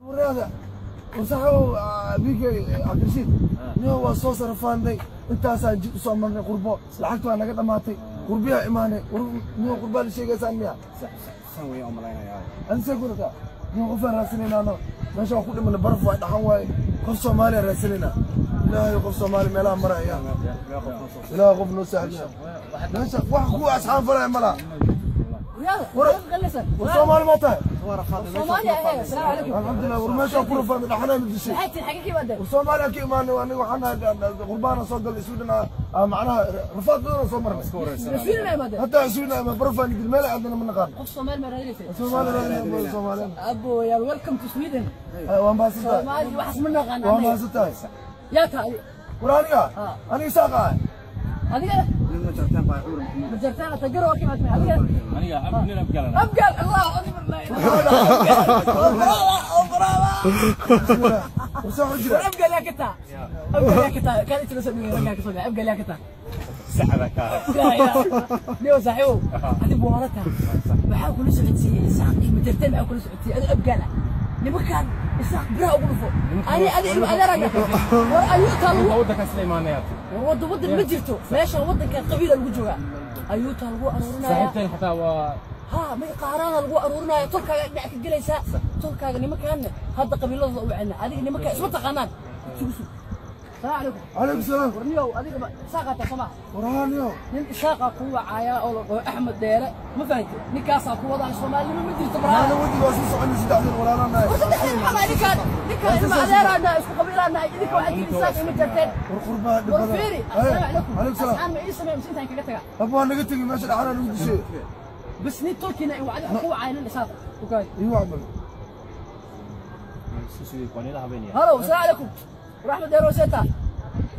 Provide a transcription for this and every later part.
Waraada wasaxow bikay Cabdirashiid niyo waa soo sarafaanay, intaasaan jid usoo marnay qurbo, lacagta waa naga dhammaatay, qurbiyaa imaanay. Niyo qurbaa la sheegaysaan miya? San weeyaan u malaynayaa. Anisee kurataa niyo qofaan raadsanaynaa, meesha waa ku dhimanay, baraf waa dhaxan waaye, qof Soomaaliya raadsanaynaa. Ilaahay qof Soomaali meelaha maraya, ilaahay qof noo sahliya meesha wax ku asxaan falaya ma laha. War Soomaali ma tahay? Alxamdulilah. War meesha ku rafaadnay, dhaxanaa na dishay. War Soomaaliya ka imaanay aniga, waxaan nahay qurbaana soo galnay Sweden, macnaha rafaad badan soo marnay. Hataa Sweden ama barafaan dil meel aadna ma naqaan. Soomaali raadinaysa Soomaali. Abo, welcome to Sweden. Waan mahadsantahay. Soomaali waxaas ma naqaan. Waa mahadsantahay. Yaa tahay? War aniga aniga saaqa ah. Adiga nin ma jartaan baa cuur Maxamuud. Ma jartaan tagaro waa kimaad adiga? Aniga nin abgalan. Abgal, Allahu akbar, la ilaha. Bismillah. War soo jira. Abgal yaa ka taa? Abgal yaa ka taa? Kan inta soo dhigay ragga ka soo dhigay. Abgal yaa ka taa? Saxda ka. Niyo saaxiibow, adigu waa taa. Maxaa kula socodsiiyey Isaaq iyo majarteen? Maxaa kula socodsiiyey adiga abgaal ah? Nimankan Isaaq biraha ugu dhufo. Ani adi ilma adeeraga. War ayuutaa lagu waddanka sida imaanaya. War wadda waddan ma jirto. Meeshan waddankan qabiila lagu joogaa. Ayuutaa lagu aruurinaya. Saaxiibteen xataa waa ها ما قارانا lagu aruurinaya, tolkaaga dhinac ka gelaysaa, tolkaaga nimankaanna hadda qabiiladooda u wacina. Adiga nimanka isma taqaanaan. Isugu sug. Salaamu calaykum. Calaykum salaam. War niyow, adiga isaaqaa soo maha? War haa niyo. Nin isaaqa ku wacaaya oo la dhaho Axmed Dheere, ma fahantay? Ninkaasaa ku wadaa. Soomaalinimo ma jirto. Maana Baraada wadiga waa sii soconay, saddexdan walaalanahay. War saddexdan maxaa? Ninkaan ilma adeeraana, isku qabiilaanahay. Idinka waxaad tihi isaaq ima jarteen. War qurbaa dhib war badan. fiiri, assalaamu calaykum. Calaykum salaam. Asxaan ma ii sameey mise intaan kaga tagaa? Abba waa naga tegi, meesha dhaxanaa nagu dishay. Bas nin tolkiina i wacdi ku wacaaya nin isaaqa okay. Ii wacmal. Halo, asalaamu calaykum waraxmat dheer waseta.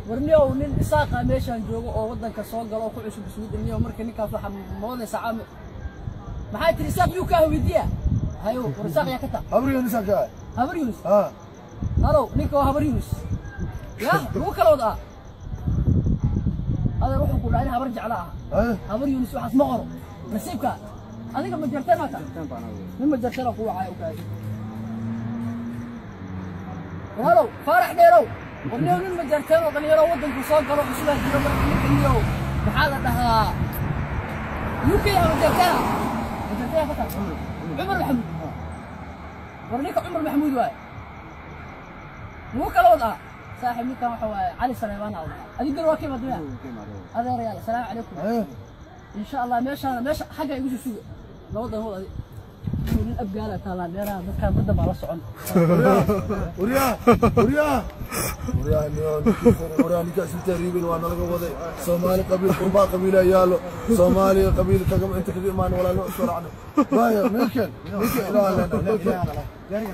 Warniyow, nin isaaqa meeshaan joogo oo waddanka soo galo oo ku cusub Sweden niyow. Marka ninkaas waxaa moodaysaa caami. Maxay tiri? Isaaq yuu kaa weydiiya hayo. War isaaq yaa ka taa? Habriyo nisaan ka ah. Habar Yunus. Haa. Halo, ninka waa Habar Yunus ya lagu kala wadaa. Adeer wuxuu ku dhahay in habar jecla ah. Haye. Habar Yunus waxaas ma qoro nasiibka. Adiga ma jarteen maata? Nin ma jarteen ku wacaya u kaadi. Halow Faarax Dheerow, warniyow nin ma jarteen oo dhalinyaro waddanku soo galo cusubaa jiro. Marka ninka niyow maxaa la dhahaa UK ama jarteena? Ma jarteen ka taa? Cumar Maxamuud. War ninka Cumar Maxamuud waaye lagu kala wadaa. Saaxiib, ninkan waxa waaye Cali Saleebaan aa adiga gar waa ka imaad miya? Adeerayaal, asalaamu calaykum. Haye. In sha Allah meeshaan meesha xagga igu soo suga laba danood. Adi nin abgaala taalaan dheeraha dadkaan badda baa la socon. Waryaa waryaa waryaa niyo waryaa, ninkaas inta riibin waa nalaga waday. Soomaali qabiil qurbaa qabiila yaalo, Soomaali qabiil kaga inta kaga imaan walaalno soo raacnay. Waaya meelkeen ninka ilaaha lena meelkeen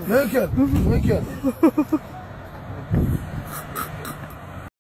meelkeen meelkeen.